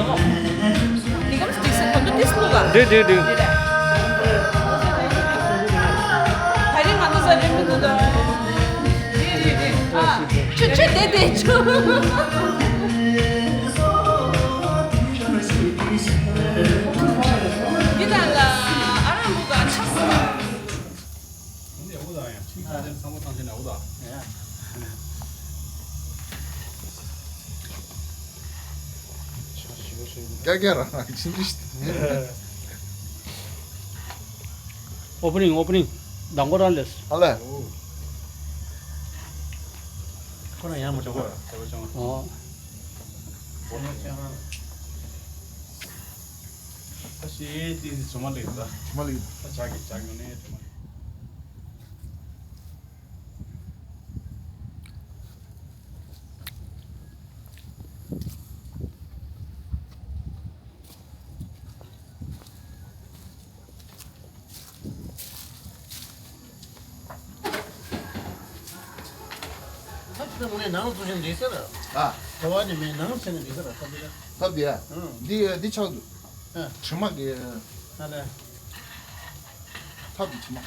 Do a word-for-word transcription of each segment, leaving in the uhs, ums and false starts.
འདི་གམ་སྟེགས་སེ་གོ་འདུག་ཏིས་ལུག་ག་འདི་འདི་འདི། ད་རིང་ང་ཚོ་ས་རིམ་མི་འདུག་ད། རེད་རེད་རེད། ཨ། ཆུ་ཆུ་དེ་དེ་ཆུ། འདི་དང་ལ་ཨ་རང་ལུག་ག་ཆགས་སོང་། རྒྱ་རྒྱ་རང་རང་ཕྱིན་ཅི། ཨོ་པ་ནིང་ཨོ་པ་ནིང་། མདང་དགོང་རང་ལས། ཨ་ལས། ཁོ་རང་ཡང་མ་ཆོག་གོ། ཨོ། ད་ཤེས་ཏི་སི་ཚོ་མ་ལེགས་ད། ཚོ་མ་ལེགས། ད་ཇག་གི་ཇག་ཡོང་ནས་ཚོ་མ་ལེགས། ཐབས་ཀྱི་ངོས་ནས་ནང་ལ་འཛུལ་ཞིང་འདྲེས་ས་ར། ཨ། དེ་བ་ནི་མེད་ནང་ལ་ཟེར་ནས་འདྲེས་ས་ར་ཐབས་ཀྱི། ཐབས་ཀྱི། ཨང་། འདི་འདི་ཆགས་འདུག་ཨ། དྲི་མ་གི། ཨ་ལས། ཐབས་ཀྱི་དྲི་མ།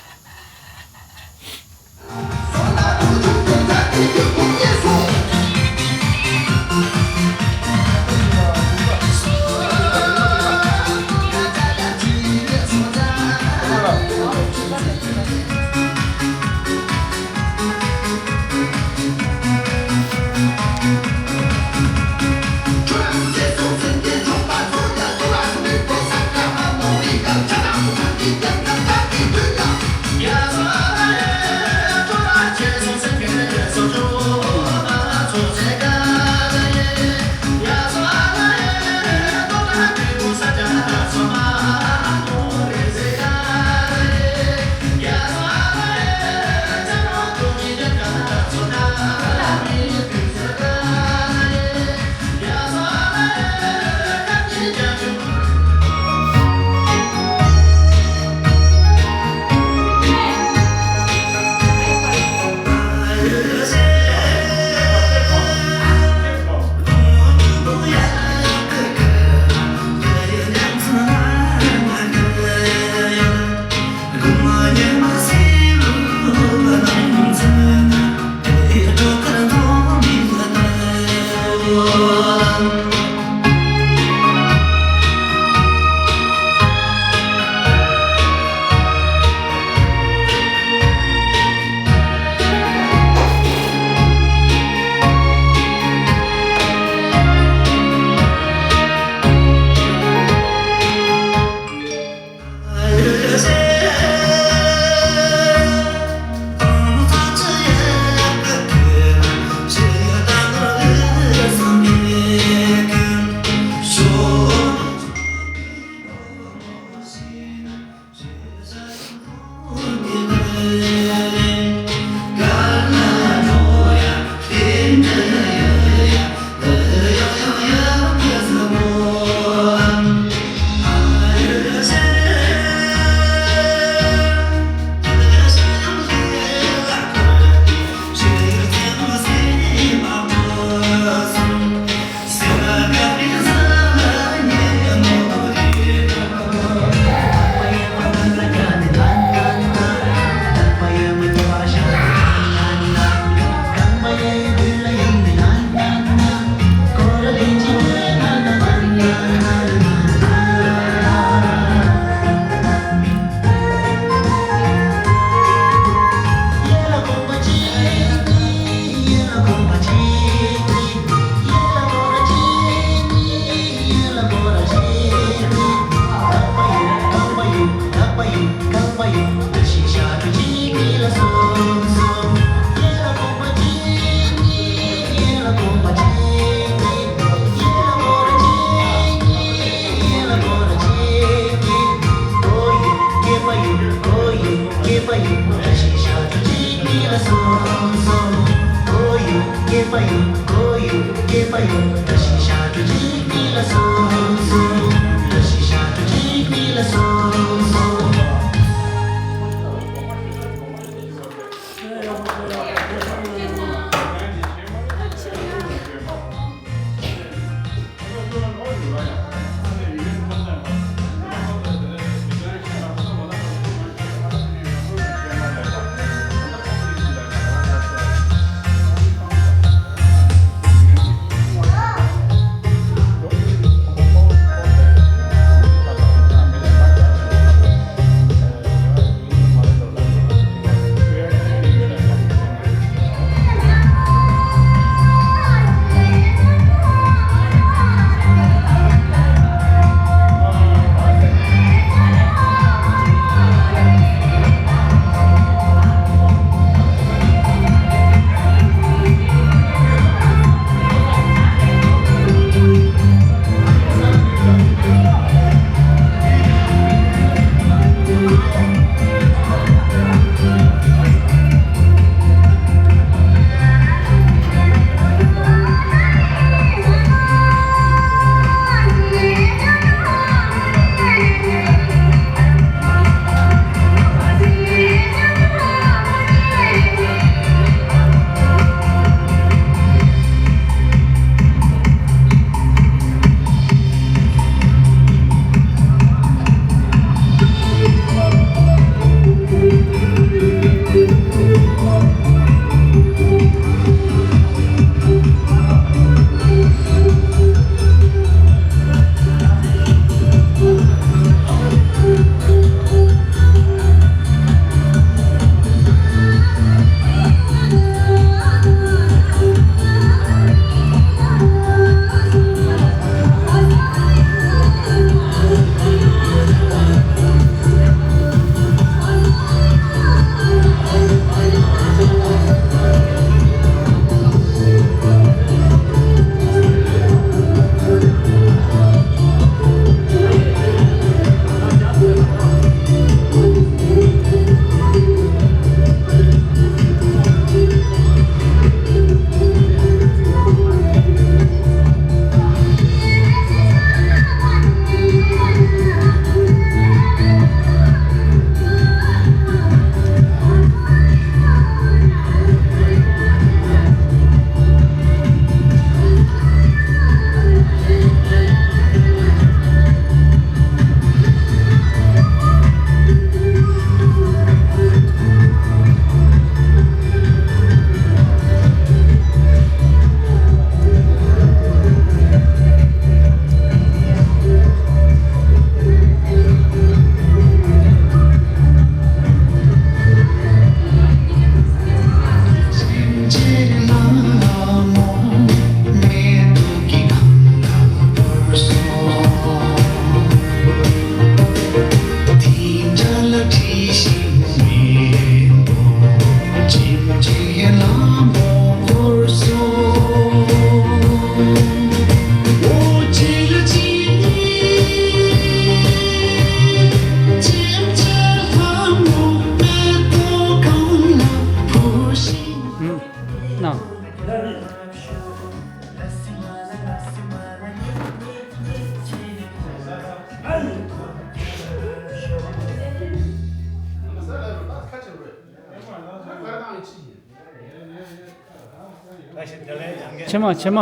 ཕྱི་མ་ཕྱི་མ།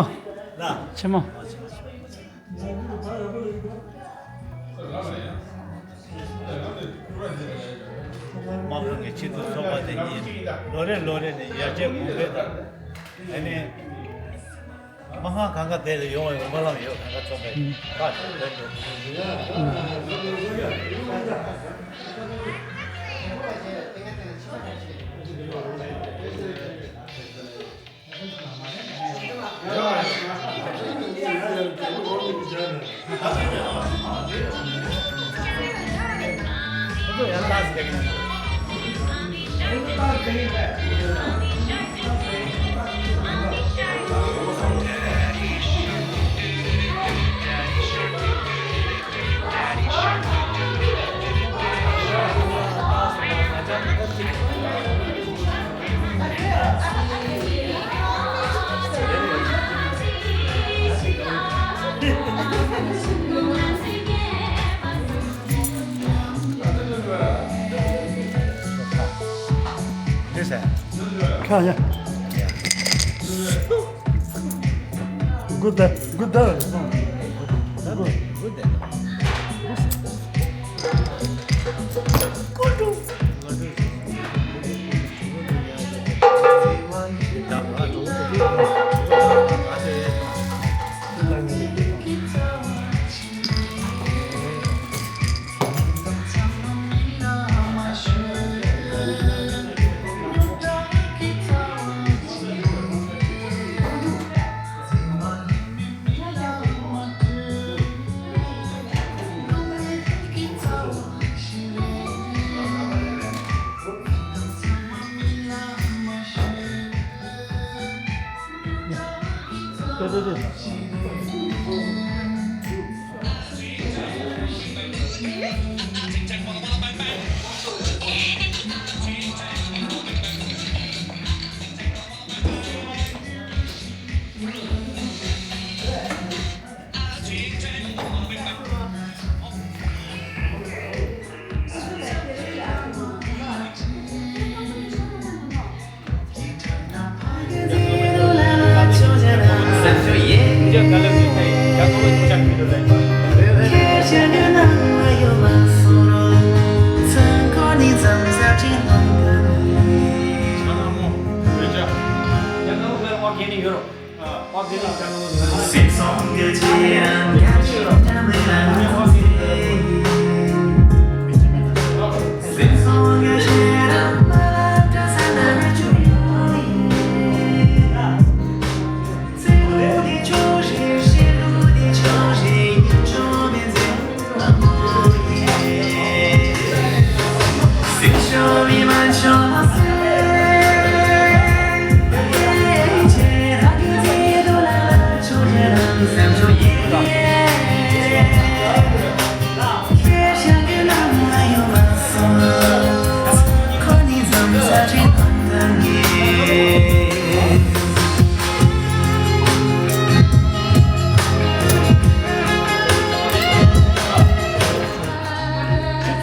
ཕྱི་མ། དམག་དཔོན་གྱི་ཆེད་དུ་ཚོགས་པ་དེ་ཉིད་ལོ་རེ་ལོ་རེ་ནས་ཡར་རྒྱས་གོང་འཕེལ་དང་། དེ་ནས་མ་ཧང་གང་ག་དེ་ལ་ཡོང་བའི་སྨོན་ལམ་ཡོད། གང་ག་ཚོགས་པའི་ཁག་ཞིག་ལ་འགྲོ། This is. Good, good.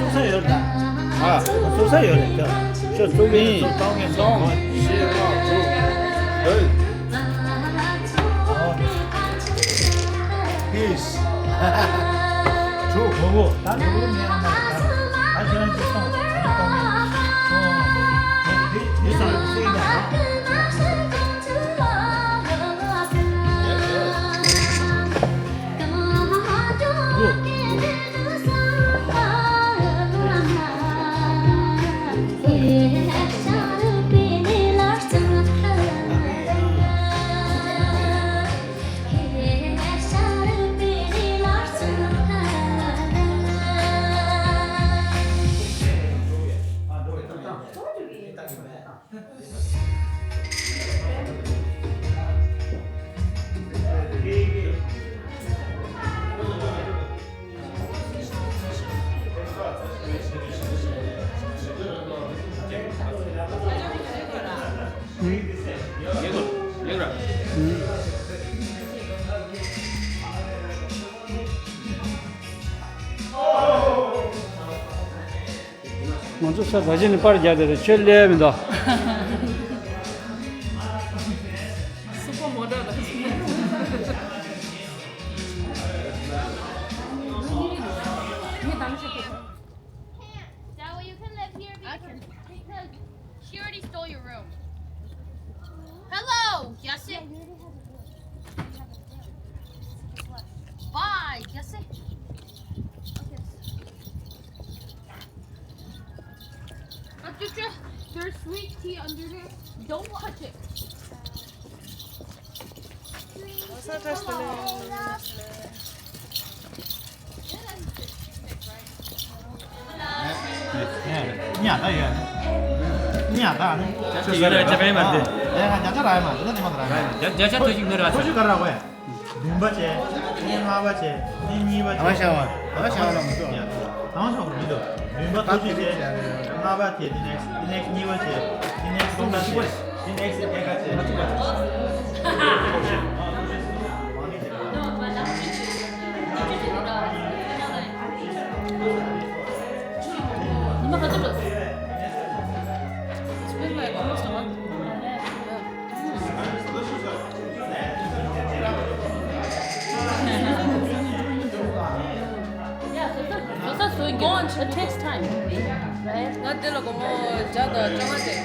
ཚུགས་ས་ཡོད་ད། ཨ། ཚུགས་ས་ཡོད་རེད་ད། ཁྱོད་ཚུགས་མིན་ཚུགས་གཏོང་མིན་ཚུགས། གོ། བཞི་ལྔ་དྲུག་དགུ། Peace། དྲུག་གོ་གོ། ད་དྲུག་མིན་ཨ་མ་རེད་ད། ད་ཁྱེད་རང་ཅིག་གཏོང་། ད་གཏོང་མིན། ཨོ། དེ་དེ་ས་རེད་ཚུགས་ཡིན་ད། ང་ཚོ་ས་ག་ཅི་ནས་པར་རྒྱག་དེ་རེད། ཁྱོད་ལས་མི་འདུག That way you can live here because, because she already stole your room. Hello, Jesse. Bye, Jesse. But you just, there's sweet tea under there. Don't touch it. ཉ་ད་ཡོད། ཉ་ད་ནི། ཅི་ཡོད་ལ་ཅི་བས་མ་འདི། ཨེ་ཧ་ཉ་ད་ར་ཡ་མ་འདི་ནི་མ་ད་ར་ཡ། ཅ་ཅ་ཐོ་ཞིག་ནི་ར་ཐོ་ཞིག་ག་ར་གོ་ཡ། བདུན་པ་བྱས། ནི་ལྔ་པ་བྱས། ནི་གཉིས་པ་བྱས། ཨ་ཤ་བ། ཨ་ཤ་བ་ལ་མི་འདུག་ཡ། ད་ཤ་བ་མི་འདུག་བདུན་པ་ཐོ་ཞིག་བྱས། ལྔ་པ་བྱས། ནི་ནེགསི་ནི་ནེགསི་གཉིས་པ་བྱས། ནི་ནེགསི་གསུམ་པ་བྱས། ནི་ནེགསི་ཨེ་ཀ་བྱས། It's been like almost a month. Yeah, so it's a, so it's a, it takes time, right? ང་དེ་ལ་སྒོར་མོ་བརྒྱ་དང་བཅོ་ལྔ་སྤྲད།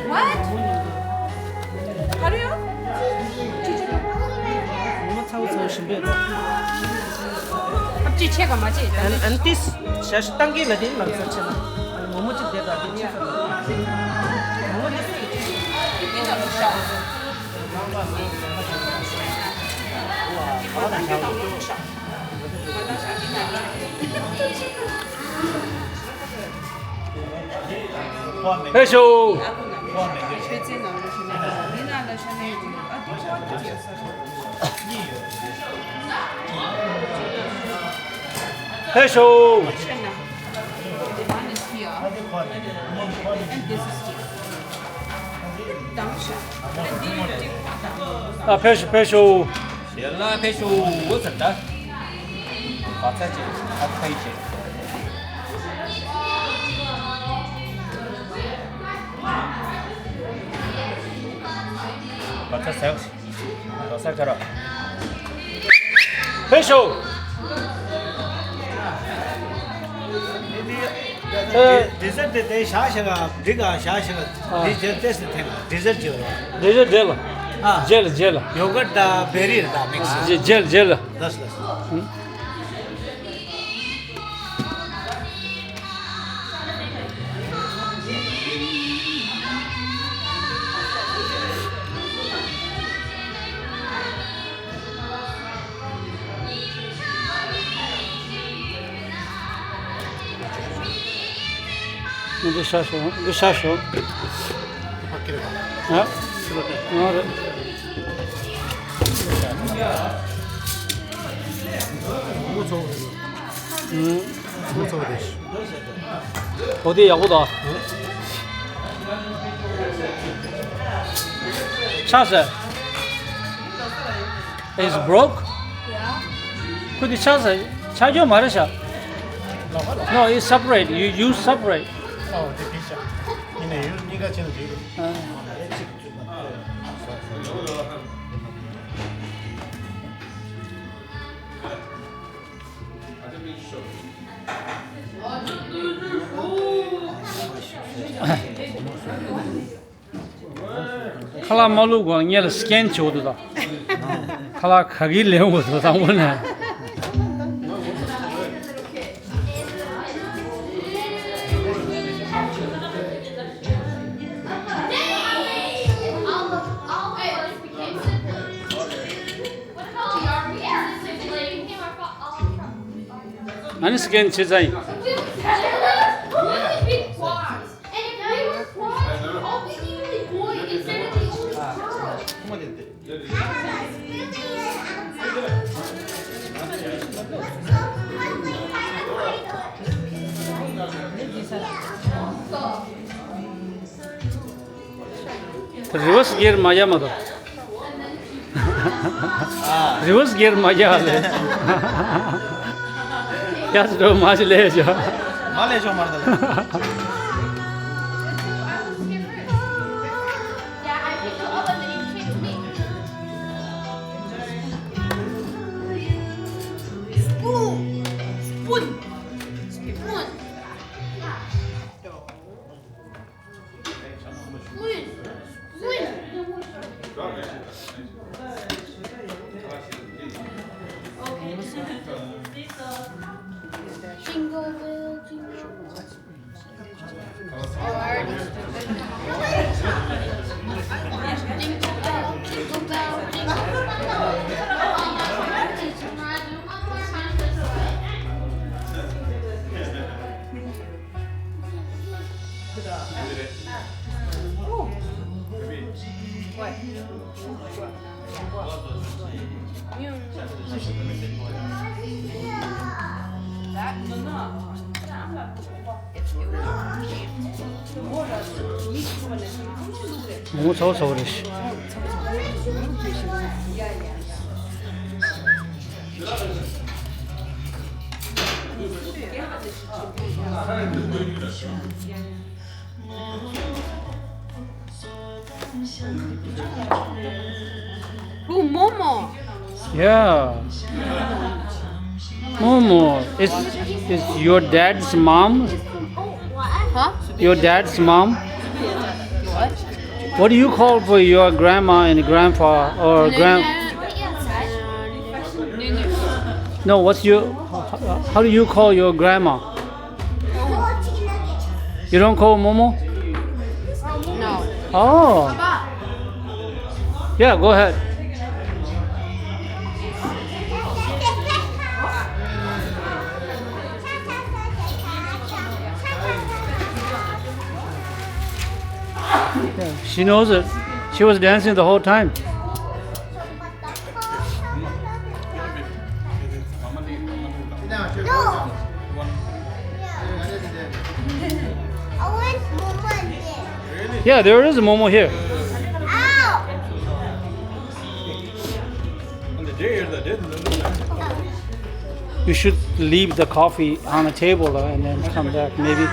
What? Hurry up. ངོ་མ་ཚ་བོ་ཚ་བོ་ཞིམ་པོ་འདུག་ཨ་ཅེ་ཆེ་ག་མ་ཆེ། ཨན་ཨན་ཏིས་ཞ་ཞི་བཏང་གི་ལ་དེ་ལམ་སང་ཆེ་ན། ཨ་ནི་ངོ་མ་ཅིག་བསྡད་དང་དེ་ཆེ་ས་ན། ངོ་མ་དེ་སུ་ཡིན། ཕེབས་ཤོག་ཕེབས་ཤོག་ཨ་ཕེབས་ཤོག་ཕེབས་ཤོག་ཞལ་ལག་ཕེབས་ཤོག་འོ་ཟེར་ད། བ་ཚྭ་ཅན་ཨ་ཁ་ཡི་ཅན། བ་ཚྭ་ཟ། བ་ཚྭ་ཁ་ར། ཕེབས་ཤོག་ཨ། ཌི་ཟར་དེ་དེ་བཞག་བཞག་ག་འགྲིག་ག་བཞག་བཞག་ག་ཨ། འདི་རྗེས་ཏེས་ཏེ་ཐེངས་ཌི་ཟར་བྱེད་རོགས། ཌི་ཟར་རྗེས་ལ། ཨ། རྗེས་ལ་རྗེས་ལ། ཡོ་གར་དང་བེ་རི་དང་མིག་སི། རྗེས་རྗེས་ལ་རྗེས་ལ། ལགས་སོ་ལགས་སོ། འདི་ཤ་ཤོ། འདི་ཤ་ཤོ། ཨ། ཨ་རེད། ཨུམ། འོ་དེ་ཡག་པོ་འདུག་ཆགས་ཟེར། It's broke? Yeah. ཁོ་དེ་ཆགས་ཟེར། ཆགས་རྒྱུ་མ་རེད་ཤག No, it's separate. You use separate. ཨོ་དེ་དེ་ཤག་ཡིན་ནའི་ཡུལ་གཉིས་ཀ་ཕྱིན་ན་འགྲིག་གི་ཨ། ཁ་ལག་མ་བླུགས་གོང་ངེད་ལ་སི་ཀེན་བྱེད་དགོས་འདུག་ད། ཁ་ལག་ག་གི་ལེན་དགོས་འདུག་དང་པོ་ནས། It's okay. It's okay. ཨ་ནི་སི་ཀེན་བྱེད་ཚར་ཡིན། རི་ཝར་སི་གི་ཡར་མ་རྒྱག་མ་གཏོགས། རི་ཝར་སི་གི་ཡར་མ་རྒྱག་ལེ། ཡ་སི་འགྲོ་མ་ཞིག་ལས་ཤོག་མ་ལས་ཤོག་མ་རེད་ད། སྤུན། སྤུན། སྤུན། Jingle bell, jingle bell. མོ་ཚ་བོ་ཚ་བོ་རེད། Who, Momo? Yeah. Momo, is is your dad's mom? Huh? Your dad's mom? What? What do you call for your grandma and grandpa or grand? No, what's your? How do you call your grandma? You don't call Momo? No. Oh. Yeah, go ahead. Yeah, she knows it. She was dancing the whole time. Yeah, there is a Momo here. You should leave the coffee on the table, uh, and then come back, maybe.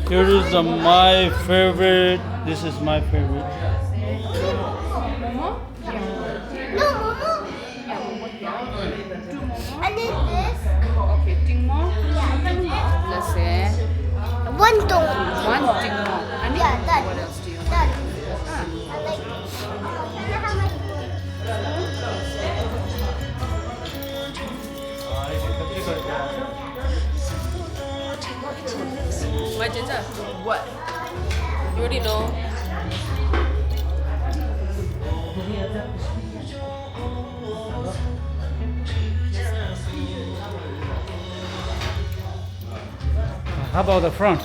Here is, uh, my favorite. This is my favorite. And then this. Okay, ཏིང་མོ། Let's say. One ཏིང་མོ། One ཏིང་མོ། And then, yeah, that, what else do you want? That. Ah. I like. What? You already know. How about the front?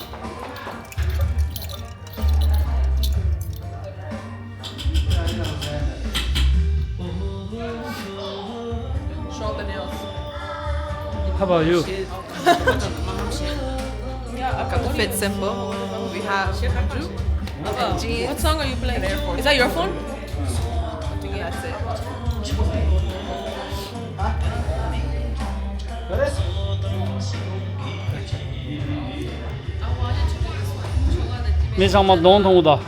Show the nails. How about you? Got the fit simple. We have jeans. What song are you playing? Is that your phone? I think that's it. མི་ཚང་མ་གདོང་མཐོང་གི་འདུག་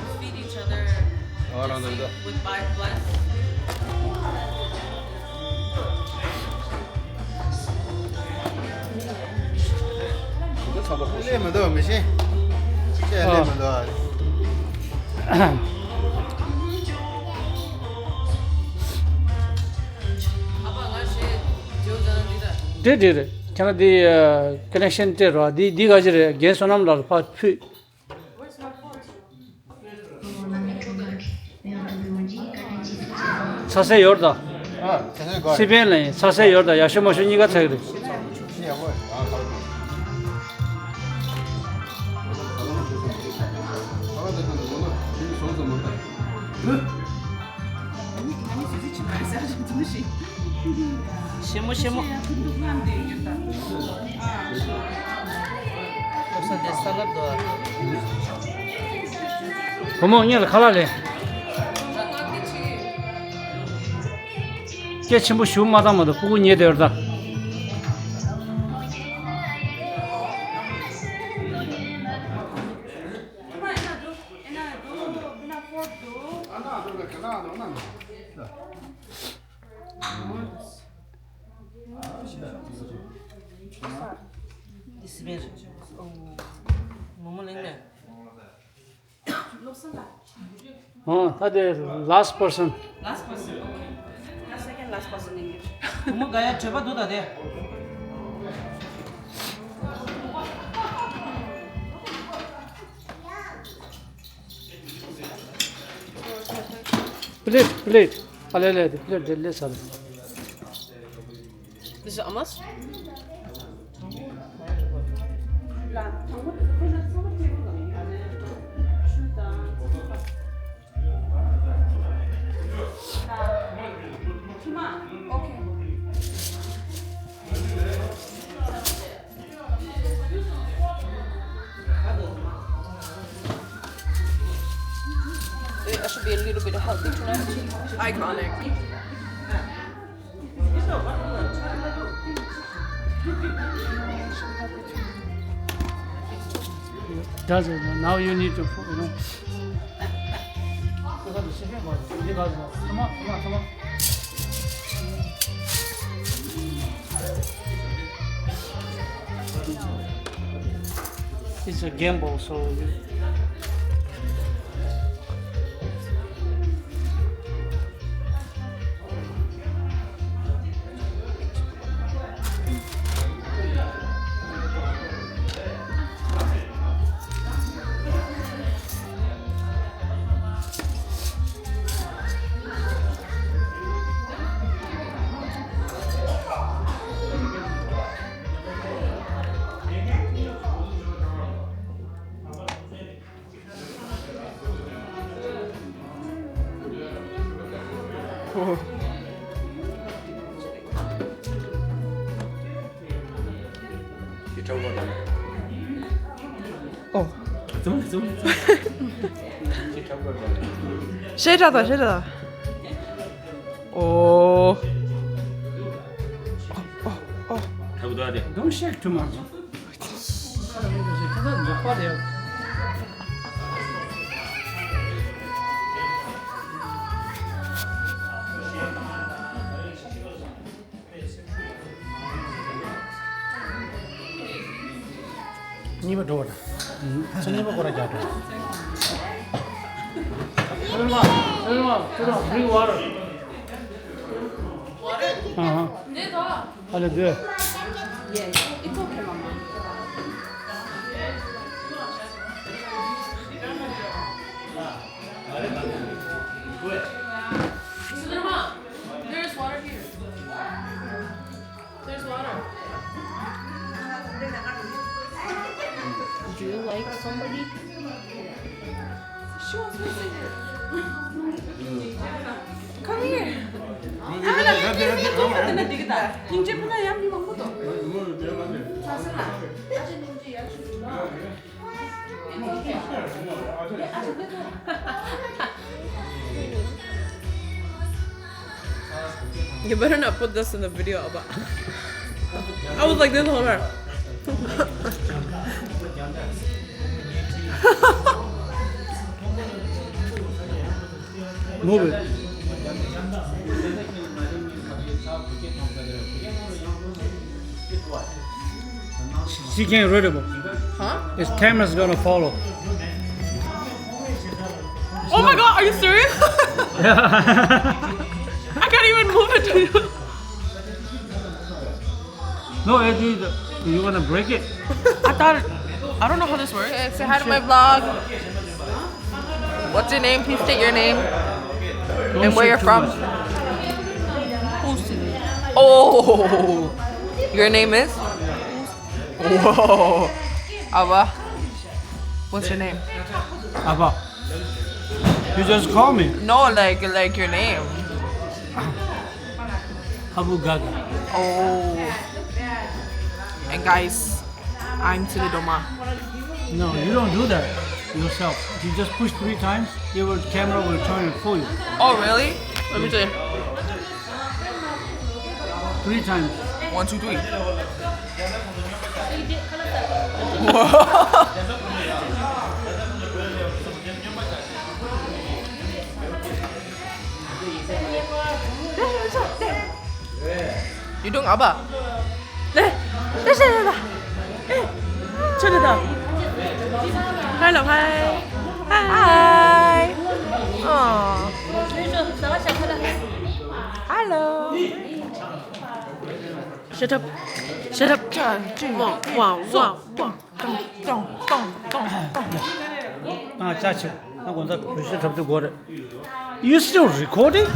ལས་མི་འདུག་མི་ཤེས། ལས་མི་འདུག་འདྲེ་འདྲེ་རེད། ཁྱེད་རང་འདི་ཀ་ནེག་ཤན་སྤྲད་རོགས། འདི་འདི་ག་ཅི་རེད། རྒན་བསོད་ནམས་ལགས་ཕར་ཕུད། ཚ་སེ་ཡོར་ད། ཨ། ཚ་སེ་གོ། སི་པན་ལ་ཡིན། ཚ་སེ་ཡོར་ད། ཡག་ཤོས་མ་ཤོས་གཉིས་ཀ་ཚ་གི་རེད། ཡག་པོ། ཤེ་མོ་ཤེ་མོ། བུ་མོ་གཉིས་ལ་ཁ་ལག་ལེན། སྐད་ཆེན་པོ་ཞུ་མ་བཏང་མ་གཏོགས་སྤུ་གུ་ཉལ་བསྡད་ཡོད་ད། ཨོ། ད་དེ་last person. Last person, okay. ད་second last person ཡིན། བུ་མོ་ག་ཡ་བྲེལ་བ་འདུག་ད་དེ། Plate, plate. ཨ་ལེ་ལེ། དེ་plate དེ་ལེ་ས་རེད། This is hummus? Okay. I should be a little bit healthy tonight. Iconic. Does it? Now you need to, you know. It's a gamble, so you ཨོ། ཤེས་ར་དང་ཤེས་ར་དང་། ཨོ། ཨོ་ཨོ། Don't shake too much. གཉིས་པ་འགྲོ་བ་དང་། ཚོ་གཉིས་པ་སྐོར་ར་རྒྱག་འགྲོ། Bring water. Uh-huh. How to do it? Yeah, it's okay, Mama. There's water here. There's water. Do you like somebody? She wants me to sit here. Come here. You better not put this in the video, Abba. I was like this the whole time. Move it. She can't read it. Huh? His camera's gonna follow. Oh my God, are you serious? I can't even move it to you. No, Adri, you gonna break it? I thought, I don't know how this works. Okay, say hi to my vlog. What's your name? Please state your name and where you're from. Oh, your name is? Whoa. Ava. What's your name? Ava. You just call me. No, like, like your name. Abu Gaga. Oh. And guys, I'm Tsilidoma. No, you don't do that yourself. You just push three times, your camera will turn it for you. Oh, really? Let me see. Three times. One, two, three. You doing Abba? 네, 다시 해봐. 네, 저기다. Hello, hi. Hi. Oh. Hello. Shut up. Shut up. Wow, wow, wow, wow. ང་ཅག་ཆེ། ང་དགོང་དག་བོད་གཞས་འཁྲབ་སྟེ་དགོས་རེད། You still recording?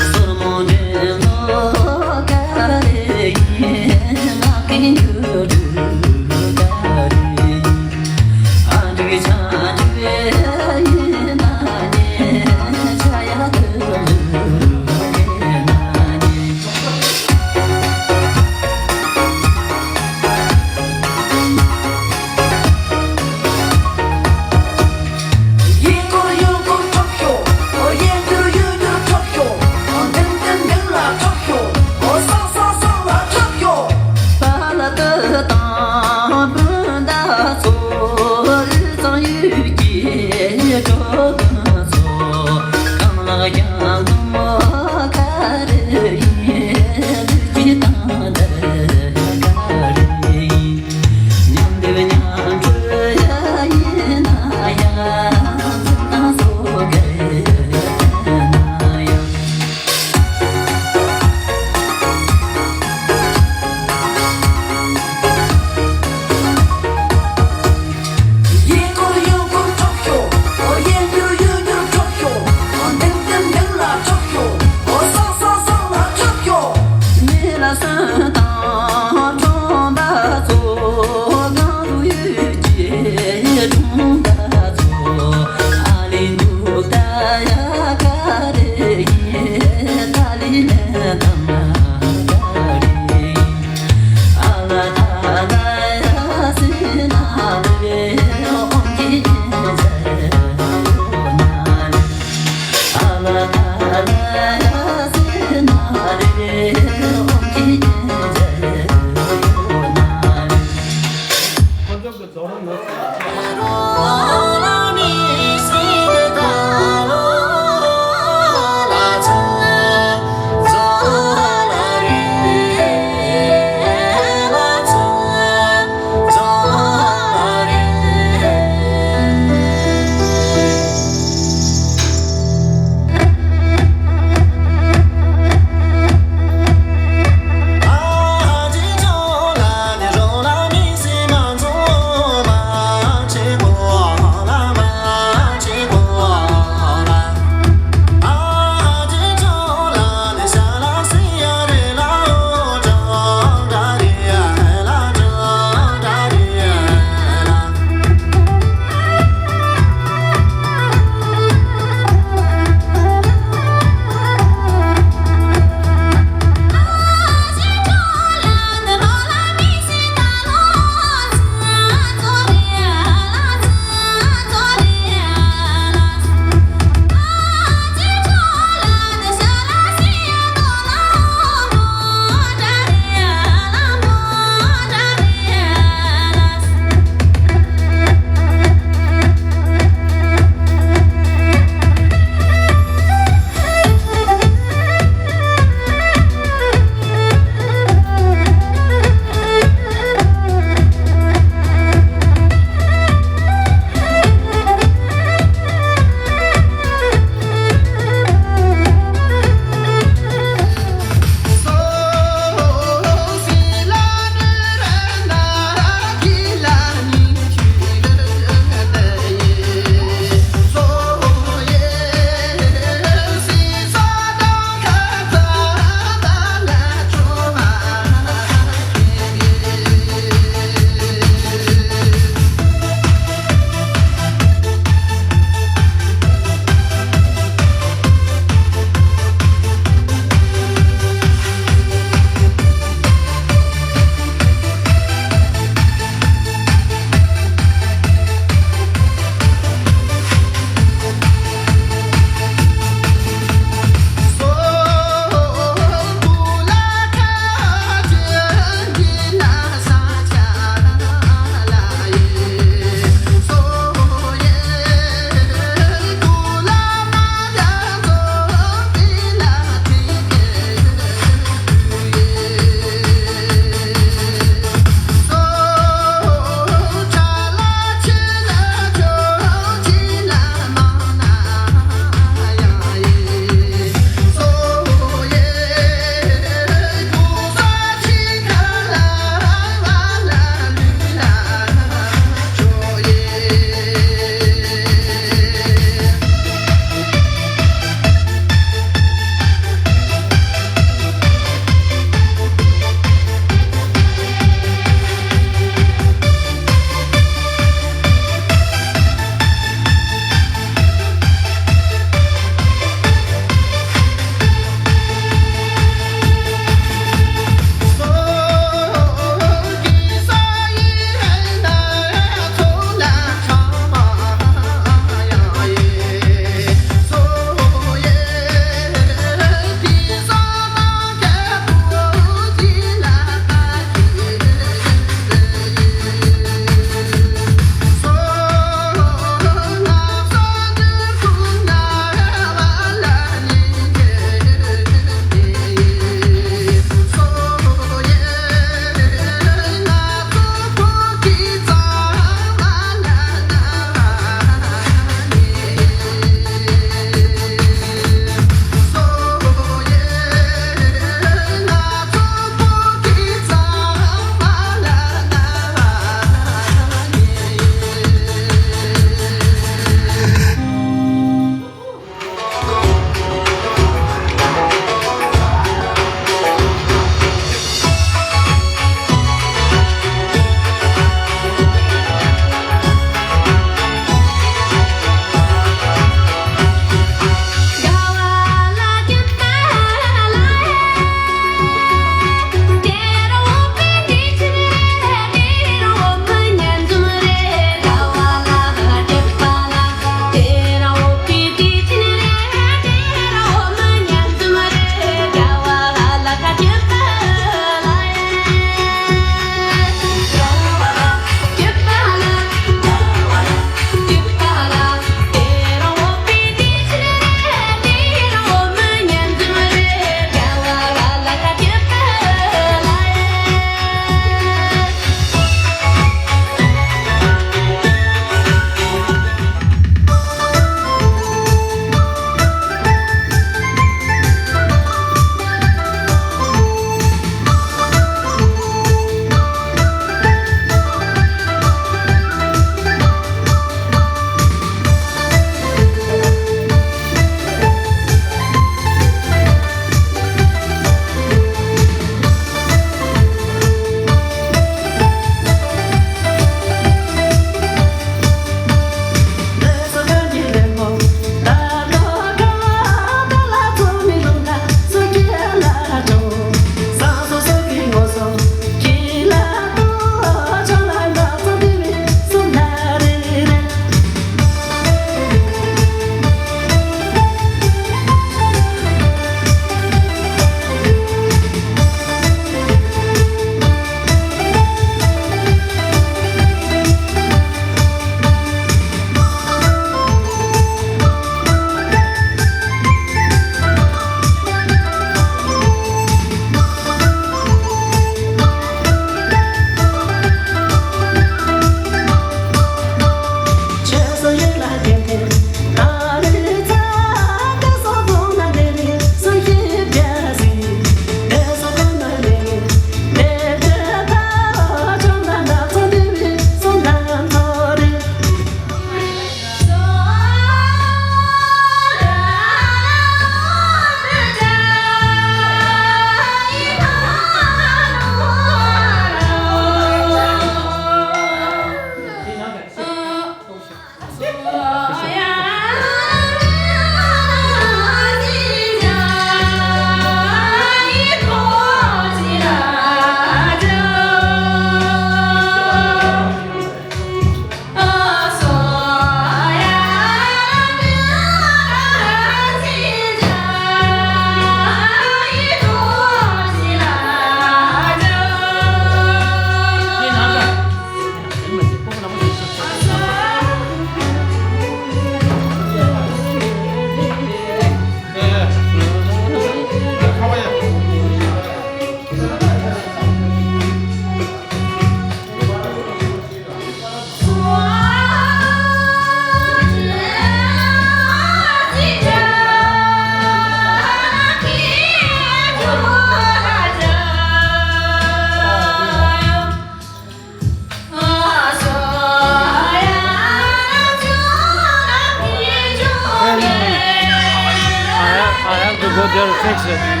Gotta fix it.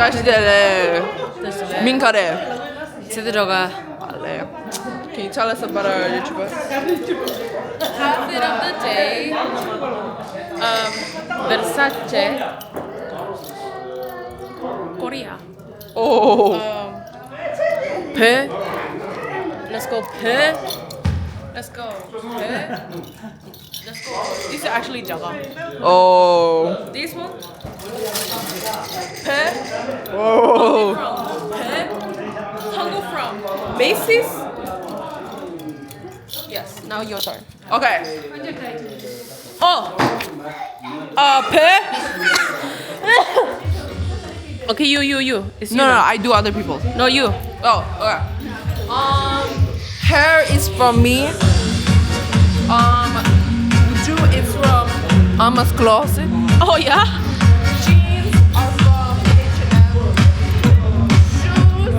བཀྲ་ཤིས་བདེ་ལེགས། མིང་ག་རེ། ཚེ་བརྟན་སྒྲོལ་དཀར། ཨ་ལེ། Can you tell us about our YouTuber? Outfit of the day. Um, Versace. Korea. Oh. Um, བོད། Let's go བོད། Let's go བོད། Let's go. This is actually Jaga. Oh. This one. Pe. Oh. From. Pe. Hango from. Macy's. Yes. Now your turn. Okay. Oh. Uh, Pe. Okay, you, you, you. It's you. No, no, I do other people. No, you. Oh, okay. Um, hair is from me. Um, shoe is from Alma's Closet. Oh yeah. Jeans are from H and M. Shoes.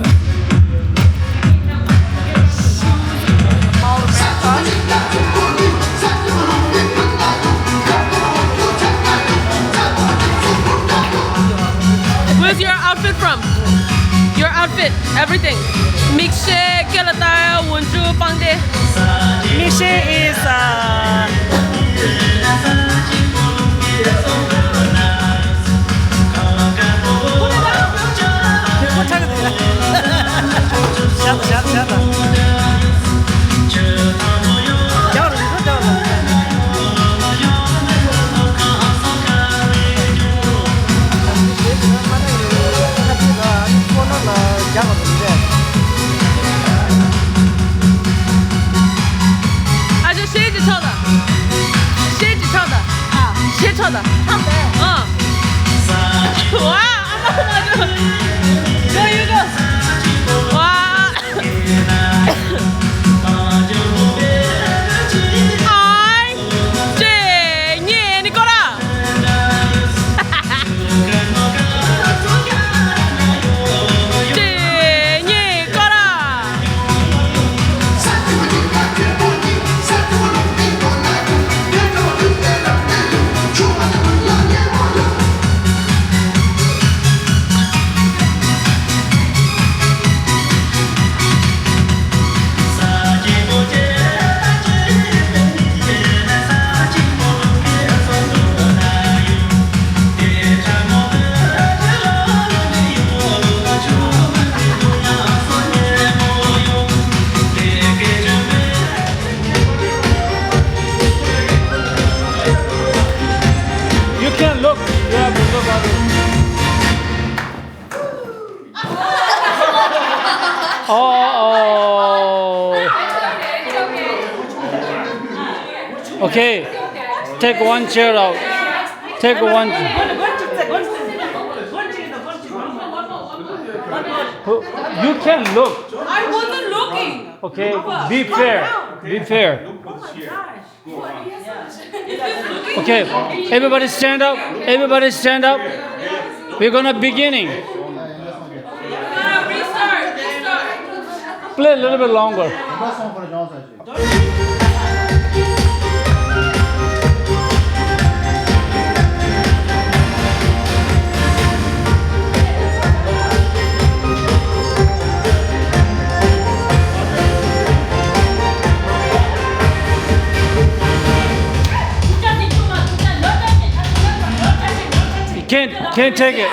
Where's your outfit from? Your outfit, everything. མིག་ཤེལ་སྐེ་ལ་བཏགས་ཡ། འོག་འཇུག་པང་གདན། མིག་ཤེལ་is uh ཨ་ཅག་ཤེལ་གྱི་ཕྱོགས་དང་། ཤེལ་གྱི་ཕྱོགས་དང་། ཨ། ཤེལ་ཕྱོགས་དང་། ཨ། ཨ། ཝ། ཨ་མ་མ་འགྲོ། འགྲོ་ཡོད་འགྲོ། ཝ། ཨའི། གཅིག་གཉིས་ནི་ཀོ་ར། གཅིག་གཉིས་ཀོ་ར། Can look. You have to look at it. Oh, oh. Okay. Take one chair out. Take one. You can look. I wasn't looking. Okay. Be fair. Be fair. Okay, everybody stand up. Everybody stand up. We're gonna beginning. Play a little bit longer. Can't, can't take it.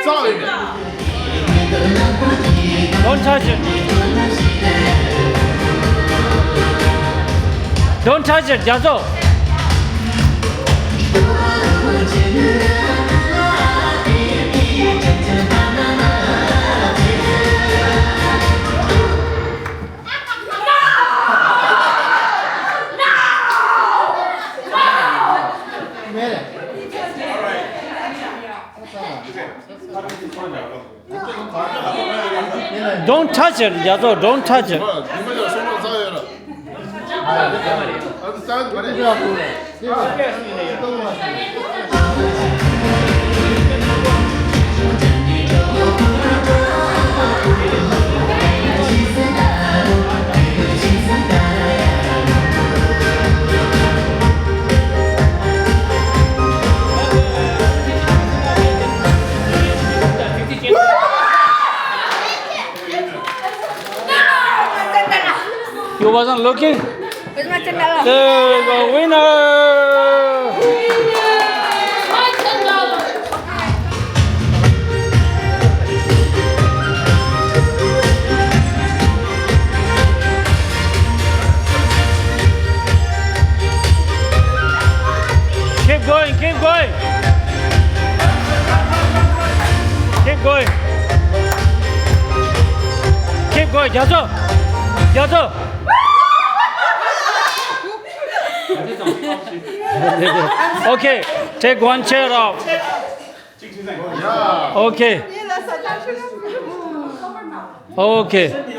Sorry. Don't touch it. Don't touch it, རྒྱ་མཚོ། Don't touch it, རྒྱ་མཚོ། Don't touch it. You wasn't looking? There you go, winner! Keep going, keep going. Keep going. Keep going. རྒྱ་མཚོ། རྒྱ་མཚོ། Okay, take one chair out. Okay. Okay.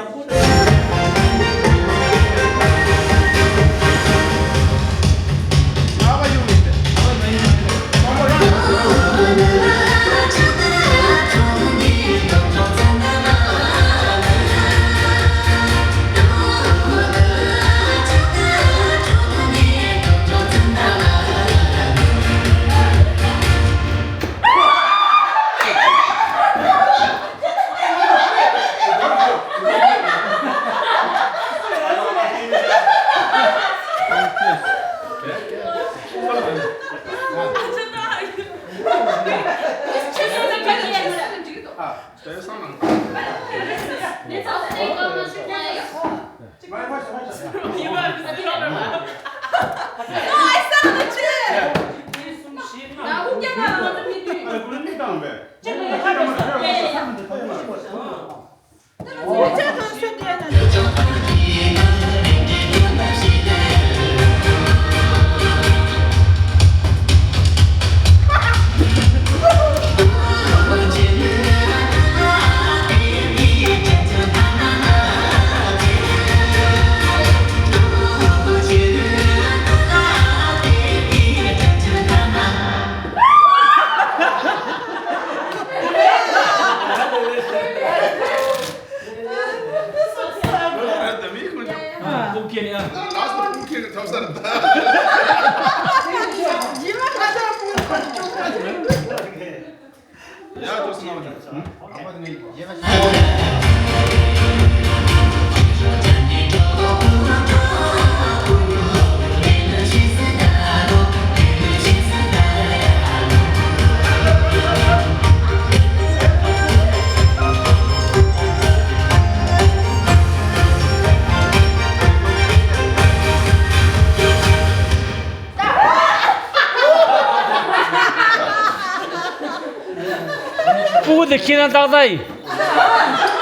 ཁྱེད་རང་ཏག་ཏག་ཡིན།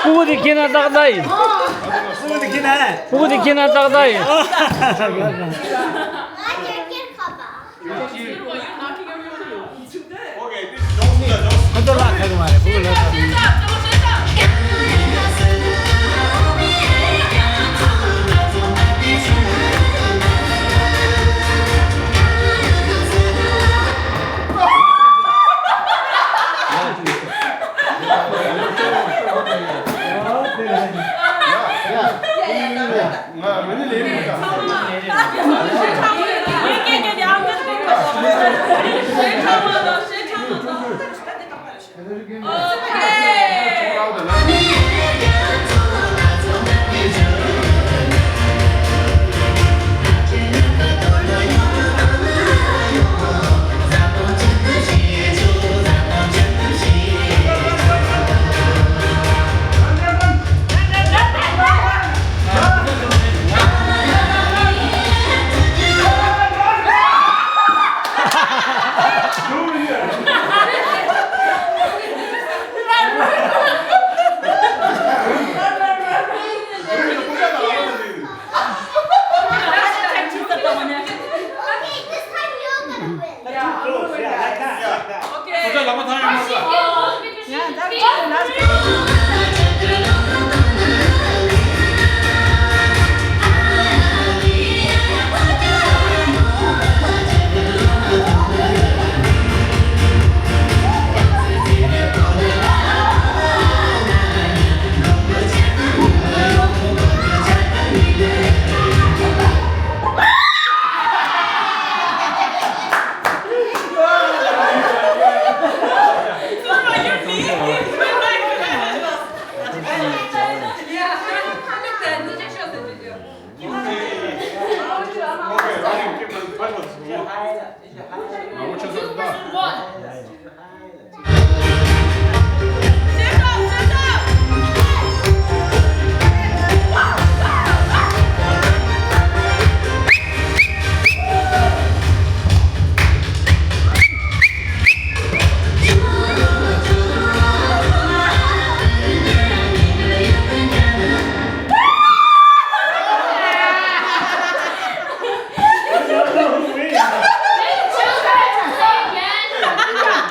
སྤུ་གུ་དེ་ཁྱེད་རང་ཏག་ཏག་ཡིན། སྤུ་གུ་དེ་ཁྱེད་རང་། སྤུ་གུ་དེ་ཁྱེད་རང་ཏག་ཏག་ཡིན། ཁོ་ཚོ་ལ་ཁ་གི་མ་རེད། སྤུ་གུ་ལ་ཁ་གི།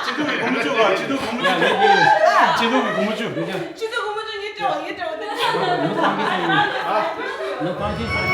སྤྱི་འཐུས་ཀྱི་སྒོར་མོ་བཅུ། སྤྱི་འཐུས་ཀྱི་སྒོར་མོ་བཅུ། སྤྱི་འཐུས་ཀྱི་སྒོར་མོ་བཅུ། ངས་སྤྲད་པ། ངས་སྤྲད་པ།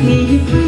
ཨ། ཡག་པོ། ཨ།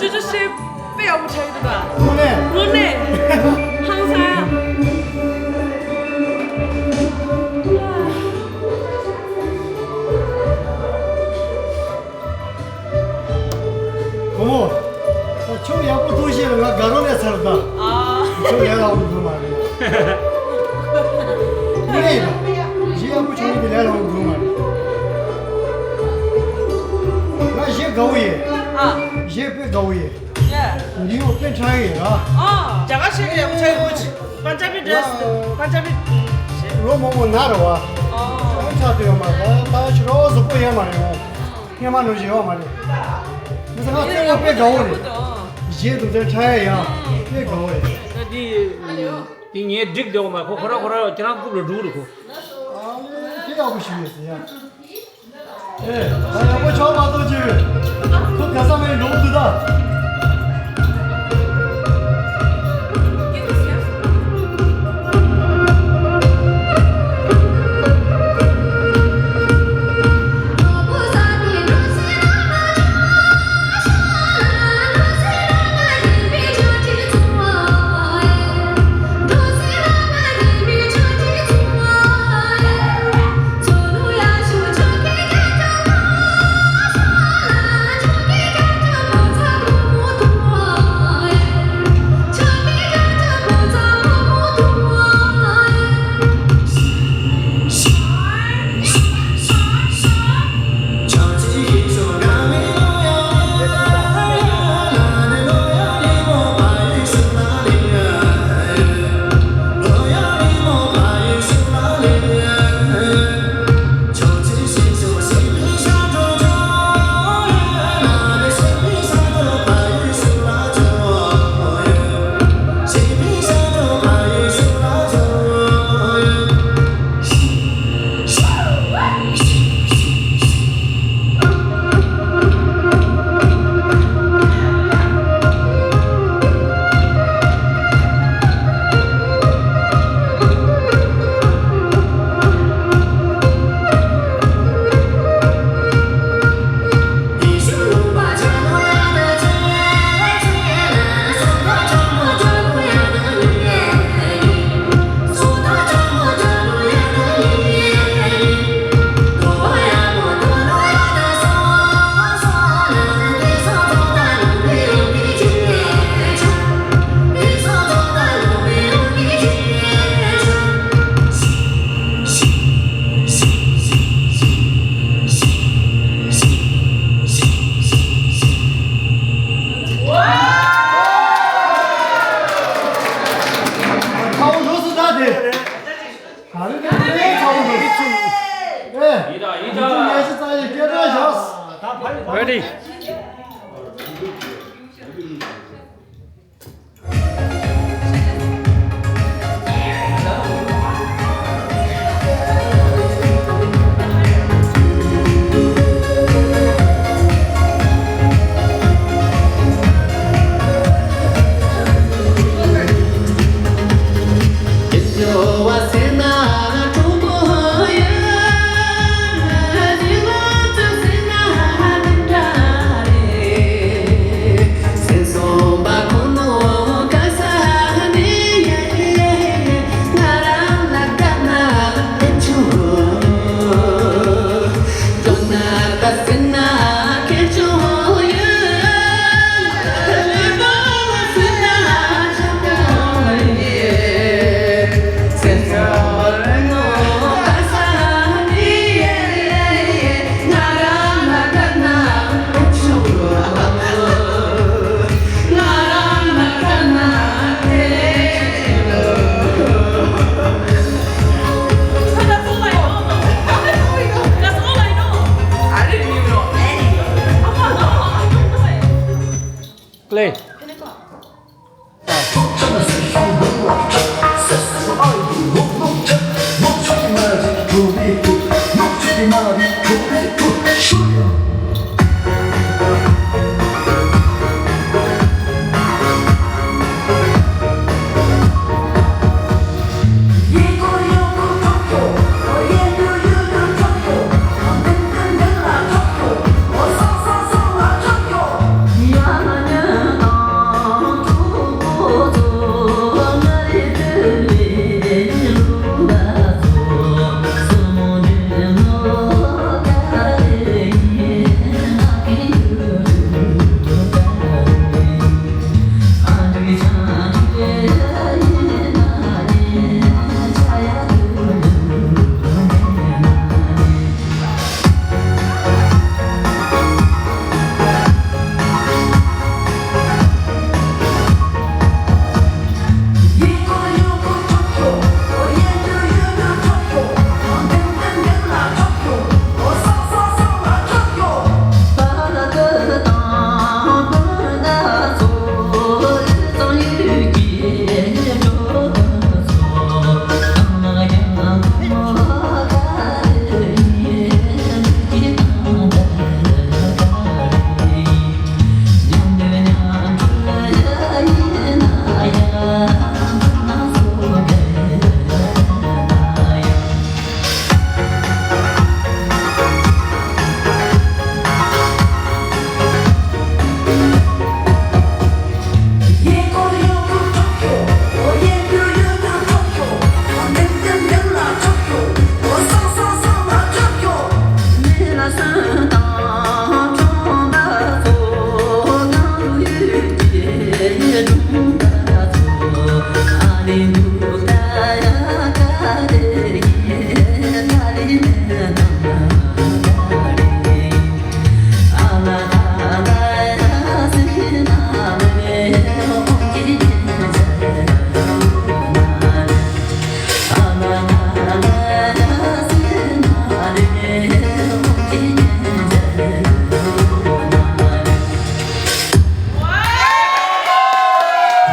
ཅོ་ཅོ་ཤེས་དཔེ་ཡག་པོ་ཆགས་ཀྱི་འདུག་ད། དངོས་གནས། དངོས་གནས། ཧང་སང་། བུ་མོ། ད་ཁྱོད་ཡག་པོ་ཐུག་ཤེས་ལ་ང་དགའ་རོགས་ལས་ཚར་ད། ཨ། ཁྱོད་ལས་ལ་འོང་འདུག་མ་རེད། དངོས་གནས་ཡིན་ད། གཞས་ཡག་པོ་བྱུང་ཡིན་དེ་ལས་ལ་འོང་འདུག་མ་རེད། ང་གཞས་དགའ་བོ་ཡིན། ཨ། གཞས་དཔེ་དགའ་བོ་ཡིན། ཡ། འདི་ཡོ་དཔེ་འཕྲང་ཡིན་ར། ཨ། རྒྱ་གར་གཞས་ཡག་པོ་ཆགས་ཡོད་ཀྱི། པན་ཇ་བི་ཌེ་སི། པན་ཇ་བི། ལོ་མང་པོ་ན་ར་བ། ཨ། ཆགས་དུ་ཡོད་མ་རེད། ད་ཕྱི་རོགས་གཟུགས་པོ་ཡོད་མ་རེད། ངོ་། སྔོན་མ་ནང་བཞིན་ཡོད་མ་རེད། མི་ཚང་མ་བརྩེ་བ་དཔེ་དགའ་བོ་རེད། གཞས་འདུག་ཚད་འཕྲང་ཡག་ཡང་དཔེ་དགའ་བོ་རེད། ད་འདི། འདི་ངའི་འགྲིག་བསྡད་ཡོད་མ་རེད། ཁོ་ཁོ་ར་ཁོ་ར་ཁྱེད་རང་རྐུབ་ལ་འགྲོ་གི་རེད་ཁོ། ཨ་ལེ་དེ་ཡག་པོ་ཞིག་ཡོད་ཟེར་ཡ། ཨེ། ད་ཡག་པོ་ཆགས་མ་གཏོགས་ཅི་རེད། ཁོ་ག་ས་མེད་འགྲོ་གི་འདུག་ད། Play.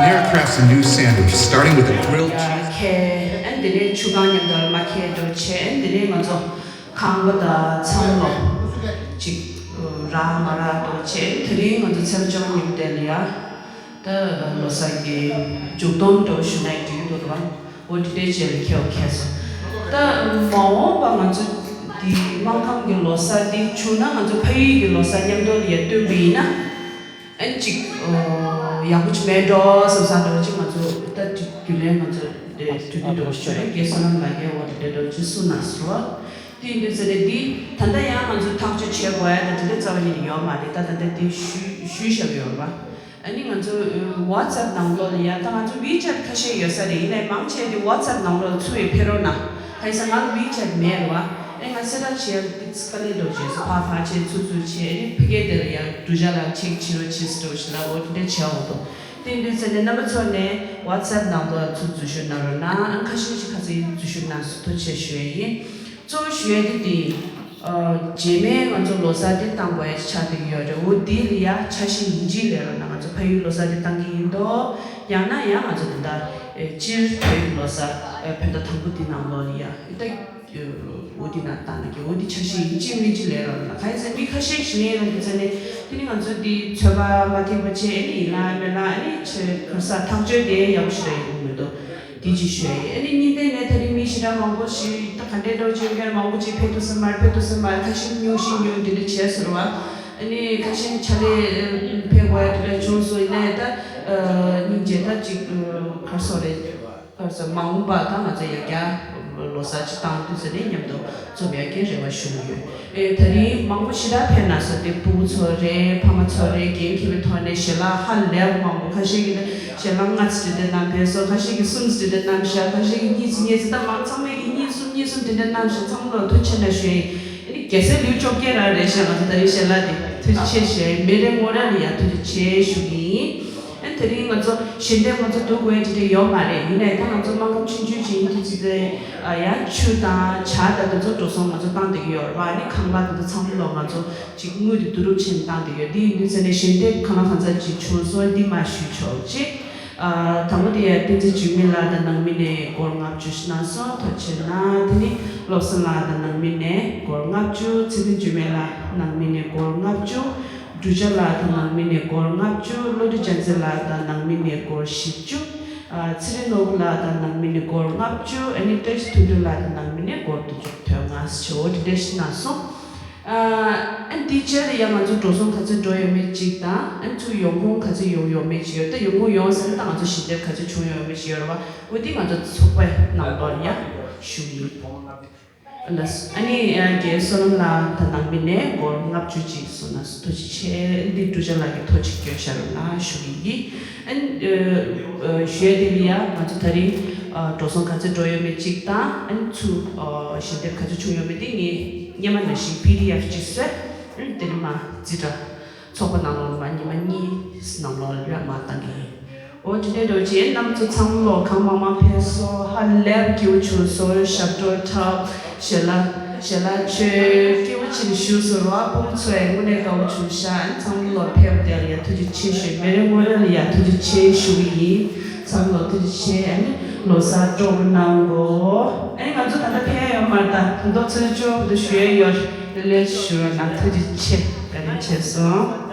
Neher crafts a new sandwich, starting with a grilled cheese. ཁེ། ཨན་དེ་ནས་ཆུ་གང་མཉམ་དུ་མ་ཁེ་འགྲོ་ཆེ། ཨན་དེ་ནས་ང་ཚོ་ཁང་པ་དང་ཚང་མ་ཅིག་རག་མ་རག་འགྲོ་ཆེ། དེ་རིང་ང་ཚོ་ཚེས་བཅོ་ལྔ་ཉིན་དེ་ལ་ཡ། ད་ལོ་གསར་གྱི་མཇུག་སྡོམ་འདྲ་བོ་ཞུ་ན་འགྲིག་གི་འདུག་ར། འོ་དེ་འདྲའི་རྗེས་ལ་ཁྱེད་ཁྱེད་སོང་། ད་མ་འོངས་པ་ང་ཚོ་འདི་སྨར་ཁམས་ཀྱི་ལོ་གསར་འདི་བྱུང་ན་ང་ཚོ་ཕ་ཡུལ་གྱི་ལོ་གསར་མཉམ་དུ་ལ་ཡ་བསྟུན་པ་ཡིན་ན། ཨན་ཅིག་ཡག་པོ་ཅིག་མེད་འགྲོ་བསམ་བསམ་འདྲ་བོ་ཅིག་ང་ཚོ་ད་ཅིག་རྒྱུན་ལས་ང་ཚོ་དེ་གྲོས་བསྡུར་འདྲ་བོ་ཞུ་ཡ་རྒན་བསོད་ནམས་ལགས་ཀྱིས་འོ་དེ་འདྲ་འདྲ་བོ་ཅིག་གསུངས་གནང་སོང་བ། དེ་ཡིན་དུས་ཚེ་རིང་འདི་ད་ལྟ་ཡང་ང་ཚོ་ཐག་གཅོད་བྱེད་དགོས་ཡ་ད་དེ་འདྲ་རྩ་བ་ཉིད་ནས་ཡོད་མ་རེད། ད་ད་ལྟ་དེ་ཞུས་ཞུས་བཞག་ཡོད་རེད་པ། ཨ་ནི་ང་ཚོ་WhatsApp་ནང་ལོགས་ལ་ཡ་ད་ང་ཚོ་WeChat་ཁ་ཤས་ཡོད་ས་རེད། ཡིན་ནའི་མང་ཆེ་དེ་WhatsApp་ནང་ལོགས་ཚུར་ཡ་ཕེབས་རོགས་གནང་། ཧ་ཡིན་ས་ང་ལ་WeChat་མེད་རེད་པ། ཨེ་ང་གསལ་བསྒྲགས་བྱེད་ཡ་དེ་དཀའ་ལས་འདྲ་བོ་བྱས་སོང་། ཕར་ཕར་བྱས་ཚུར་ཚུར་བྱས་ཨ་ནི་ཕ་གིར་དེ་ལ་ཡ་སྒྲུབ་བྱ་ལ་ཆེག་བྱེད་རོགས་བྱེད་ཟེར་འདྲ་བོ་ཞིག་ལ་འོ་དེ་འདྲ་བྱས་འོང་དོ། དེ་ཡིན་དུས་ཚེ་ནས་རྣམ་པ་ཚོ་ནས་WhatsApp་ནང་ལོགས་ཚུར་འཛུལ་ཞུགས་གནང་རོགས་གནང་། ཨ་ཁ་ཤས་ཤིག་ཁ་སང་འཛུལ་ཞུགས་གནང་སོང་། ཐུགས་རྗེ་ཆེ་ཞུ་ཡ་ཡིན། གཙོ་བོ་ཞུ་ཡ་དེ་དེ་ཡིན། རྗེས་མའི་ང་ཚོ་ལོ་གསར་དེ་བཏང་དགོས་ཡ་ཆགས་བསྡད་ཀྱི་ཡོད་རེད། འོ་དེ་ལ་ཡ་འཆར་གཞི་ཡིན་གཅིག་ལས་རོགས་གནང་། ང་ཚོ་ཕ་ཡུལ་ལོ་གསར་དེ་བཏང་གི་ཡིན་དོ། ཡང་ན་ཡང་ང་ཚོ་དེ་འདྲ་སྤྱིར་བོད་ཀྱི་ལོ་གསར་བོད་ཟླ་དང་པོ་དེ་ནང་ལོགས་ལ་ཡ་ད། འོ་དེ་ན་བཏང་ན་གི་འོ་དེ་འཆར་གཞི་ཡིན་གཅིག་མིན་གཅིག་ལས་རོགས་ལ། གང་ཡིན་ཟེར་མི་ཁ་ཤས་ཤིག་ནས་ལ་དེ་ཚོ་ནས་དེ་ནི་ང་ཚོ་འདི་ཚོད་དཔག་མ་ཐེག་པ་བྱས་ཨ་ནི་ཡིན་ལ་མིན་ལ་ཨ་ནི་ཆེ་ག་ས་ཐག་གཅོད་དེ་ཡག་པོ་ཞིག་རེད་ཡོང་མི་འདུག་དེ་ཅིག་ཞུ་ཡ་ཡིན། ཨ་ནི་གཉིས་ལྡན་ནས་ད་རིང་མི་ཞེ་དྲག་མང་པོ་ཞིག་ད་ག་འདྲས་འགྲོ་བྱེད་མཁན་མང་པོ་ཅིག་ཕེབས་ཐུབ་ས་མ་རེད། ཕེབས་ཐུབ་ས་མ་རེད། ཁ་ཤས་ཉུང་ཤས་ཉུང་དེ་འདྲ་བྱས་ཟེར་བ། ཨ་ནི་ཁ་ཤས་ཕྱག་ལས་ཕེབས་དགོས་ཡ་དེ་འདྲ་བྱུང་སོང་། ཡིན་ནའི་ད་སྙིང་རྗེ་ད་ཅིག་ག་རེ་ཟེར་དགོས་རེད། ག་རེ་ཟེར་མ་འོངས་པ་ད་ང་ཚོ་ཡང་བསྐྱར་ལོ་གསར་ཅིག་བཏང་དུས་ཚོད་ནས་མཉམ་དུ་འཛོམས་ཡག་གི་རེ་བ་ཞུ་གི་ཡོད། ཨེ་ད་རིང་མང་པོ་ཞེ་དྲག་ཕེབས་གནང་སོང་། དེ་སྤུ་གུ་ཚོ་རེད། ཕ་མ་ཚོ་རེད། འགན་འཁྱེར་བའི་ཐོག་ནས་ཞལ་ལག་ཧ་ལས་པ་མང་པོ། ཁ་ཤས་ཀྱིས་ནི་ཞལ་ལག་ལྔ་ཙམ་དེ་འདྲ་བསྣམས་ཕེབས་སོང་། ཁ་ཤས་ཀྱིས་གསུམ་ཙམ་དེ་འདྲ་བསྣམས་ཤག་ཁ་ཤས་ཀྱིས་གཉིས་ཙམ་གཉིས་ཙམ། ད་མང་ཚང་མས་ཀྱིས་གཉིས་གསུམ་གཉིས་གསུམ་དེ་འདྲ་བསྣམས་ཤག་ཚང་མ་ལ་ཐུགས་རྗེ་ཆེ་གནང་ཞུ་ཡ་ཡིན། ཨ་ནི་རྒྱལ་སྲས་ལེའུ་བཅོ་བརྒྱད་རང་རེད་ཤག་ང་ཚོ་ད་རིང་ཞལ་ལག་དེ་ཐུགས་རྗེ་ཆེ་ཞུ་ཡ་ཡིན། མི་རེ་ངོ་རེ་ལ་ཡང་ཐུགས་རྗེ་ཆེ་ཞུ་གི་ཡིན། ཨ་ དེ་རིང་ང་ཚོ་ཞལ་འདེབས་ང་ཚོ་བསྡུ་དགོས་ཡ་དེ་འདྲ་ཡོད་མ་རེད། ཡིན་ནའི་ད་ང་ཚོ་སྨར་ཁམས་ཆུང་ཆུང་ཅིག་ཡིན་དུས་ཙི་ཙི་ཡང་ཆུ་དང་ཇ་དང་དེ་ཚོ་འགྲོ་སོང་ང་ཚོ་བཏང་བསྡད་ཀྱི་ཡོད་རེད་བ། ཨ་ནི་ཁང་པ་དེ་ཚོ་ཚང་མ་ལོག་ང་ཚོ་ཅིག་དངུལ་དེ་བསྡུ་རུབ་བྱས་ནས་བཏང་བསྡད་ཡོད། དེ་ཡིན་དུས་ཙི་ནས་ཞལ་འདེབས་གང་ལ་གང་འཚམ་ཅིག་བྱུང་སོང་། འདི་མར་ཞུས་ཆོག་ཅིག་ཨ། དང་པོ་དེ་ཡ་བསྟན་འཛིན་འཇིགས་མེད་ལགས་དང་ནང་མི་ནས་སྒོར་ལྔ་བཅུ་གནང་སོང་། ཐུགས་རྗེ་གནང་། དེ་ནི་བློ་བཟང་ལགས་དང་ནང་མི་ནས་སྒོར་ལྔ་བཅུ། ཚེ་བརྟན་འཇིགས་མེད་ལགས་ནང་མི་ནས་སྒོར་ལྔ་བཅུ། འབྲུག་ཇ་ལགས་དང་ནང་མི་ནས་སྒོར་ལྔ་བཅུ། བློ་གྲོས་རྒྱལ་མཚན་ལགས་དང་ནང་མི་ནས་སྒོར་བཞི་བཅུ། ཨ། ཚེ་རིང་ནོར་བུ་ལགས་དང་ནང་མི་ནས་སྒོར་ལྔ་བཅུ། ཨ་ནི་བཀྲ་ཤིས་དོན་གྲུབ་ལགས་དང་ནང་མི་ནས་སྒོར་བདུན་ཅུ་དོན་ལྔ་ཞེས་འོ་དེ་འདྲ་ཞིག་གནང་སོང་། ཨ། ཨ་ནི་དེའི་རྗེས་ལ་ཡང་ང་ཚོ་འགྲོ་སོང་ག་ཚོད་འགྲོ་ཡོད་མེད་ཅིག་དང་། ཨ་ནི་ཚུར་ཡོང་ཁུངས་ག་ཚོད་ཡོང་ཡོད་མེད་ཅིག་ཡོད། ད་ཡོང་ཁུངས་ཡོང་ཟེར་ན་ད་ང་ཚོ་ཞལ་འདེབས་ག་ཚོད་བྱུང་ཡོད་མེད་ཅིག་ཡོད་རེད་བ། འོ་དེ་ང་ཚོ་ཚོགས་པའི་ནང་ལོགས་ལ་ཡང་ཞུ་གི་ཡིན། ལགས། ཨ་ནི་རྒན་བསོད་ནམས་ལགས་དང་ནང་མི་ནས་སྒོར་ལྔ་བཅུ་ཅིག་སོང་ན་ཐུགས་རྗེ་ཆེ། འདི་འབྲུག་ཇ་ལགས་ཀྱིས་ཐོ་གཅིག་བསྐྱོན་བཞག་རོགས་གནང་ཞུ་གི་ཡིན། ཨ་ནི་ཞུ་ཡ་དེ་ལ་ཡ་ང་ཚོ་ད་རིང་འགྲོ་སོང་ག་ཚོད་འགྲོ་ཡོད་མེད་ཅིག་དང་། ཨ་ནི་ཚུར་ཞལ་འདེབས་ག་ཚོད་བྱུང་ཡོད་མེད་དེ་ངས་སྔོན་མ་ནང་བཞིན་པི་ཌི་ཨེཕ་ཅིག་བཟོས། ཨ་ནི་དེ་ནས་མར་རྩིས་ཁྲ་ཚོགས་པ་ནང་ལོགས་ལ་མར་ཉི་མ་གཉིས་ནང་ལོགས་ལ་ཡར་མར་བཏང་གི་ཡིན། འོ་དེ་འདྲ་འདྲ་བོ་བྱས། རྣམ་པ་ཚོ་ཚང་མ་ལོ་གང་མང་མང་ཕེབས་སོང་། ཧ་ལས་པ་སྐྱིད་པོ་བྱུང་སོང་། ཞབས་བྲོ་འཁྲབ། ཞལ་ལག་ཞལ་ལག་མཆོད། སྐྱིད་པོ་བྱས་ནས་བཞུགས་སོང་ར། ཕྲུ་གུ་ཚོ་ཡང་དངོས་གནས་དགའ་བོ་བྱུང་ཤག་ཨ་ནི་ཚང་མ་ལོ་ཕེབས་བསྡད་ལ་ཡ་ཐུགས་རྗེ་ཆེ་ཞུ། མེ་རི་སྔོན་རབས་ལ་ཡ་ཐུགས་རྗེ་ཆེ་ཞུ་གི་ཡིན། ཚང་མ་ལོ་ཐུགས་རྗེ་ཆེ། ཨ་ནི་ལོ་གསར་སྤྲོ་པོ་གནང་གོ་ཨ་ནི་ང་ཚོ་ད་ལྟ་ཕེབས་ཡོད་མ་རེད། ད་ད་དུང་ཚོད་ཅོག་ཏུ་ཞུ་ཡ་ཡོད། ལེ་ལེ་ཞུ་རོགས་གནང་། ཐུགས་རྗེ་ཆེ། བཀའ་དྲིན་ཆེ་སོང་།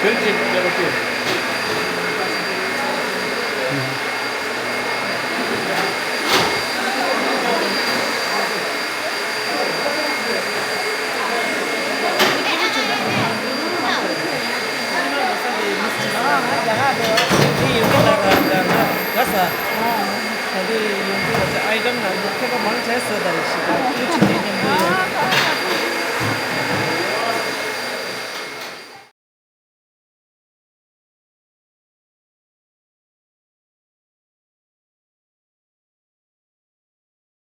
ཡོན་ཅིག་ཡག་པོ་བྱས།